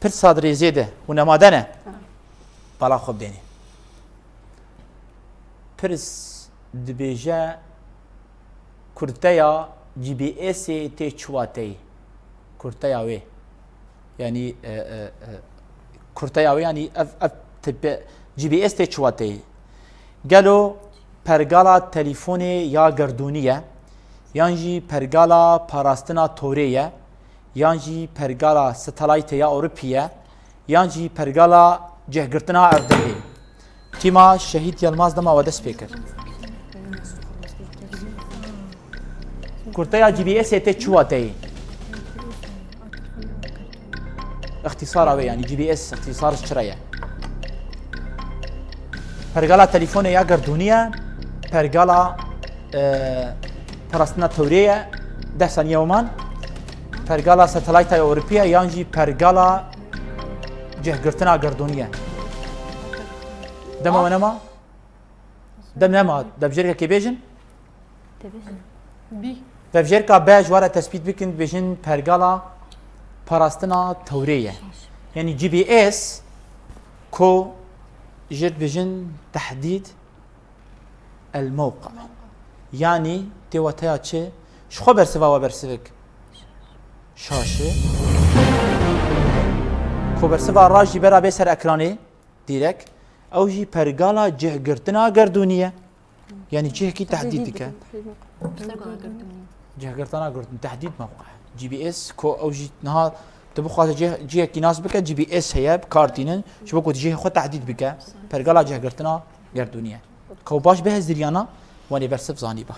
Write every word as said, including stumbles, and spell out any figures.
Pirsa di rêzê de û nema de ne. Bala xwe bidênê. Pirs dibêje kurteya G B S'ê tê çi wateyê? Kurteya wê. Yanî, e, e, e, kurteya wê, yanî ev, ev tipe G B S tê çi wateyê? Gelo pergala telîfonê ya gerdûnî ye? Yan jî pergala parastina torê ye? Yan jî pergala satelaytê ya Ewropî ye? Yan jî pergala cihgirtina erdehê? Tîma Şehîd Yilmaz dema we dest pê kir. Kurteya G B S'ê tê çi wateyê? Îxtîsara wê, yanî G B S îxtîsar ji çi re ye? Pergala telîfonê ya gerdûnî ye, pergala, e, parastina tewrê ye, deh saniye we man, pergala satelayta Ewropî ye, yan jî pergala cihgirtina gerdûnî ye. Dema we nema? Dem nema. Devjêrkekê bêjin? Tebêjin. Bî. Devjêrka B ji we re tespît bikin, dibêjin pergala parastina tewrê ye. Yanî G B S ku jê dibêjin tehdîd el mewqa. Yanî tê wateya çi? Ji xwe bersiva we bersivik. Şaşe. Ku bersiva ra jî bera bê ser ekranê. Dîrek, ew jî pergala cihgirtina gerdûnî ye. Yanî cihekî tehdîd dike. Cihgirtina gerdûnî, tehdîd mewqe. G B S, ku ew jî niha tu bixwaze cih-, cihekî nas bike, G B S heye, bi kar tînin, ji bo ku tu cihê xwe tehdîd bike. Pergala cihgirtina gerdûnî ye. Ku baş biheziriyana, wanê bersiv zanî ba.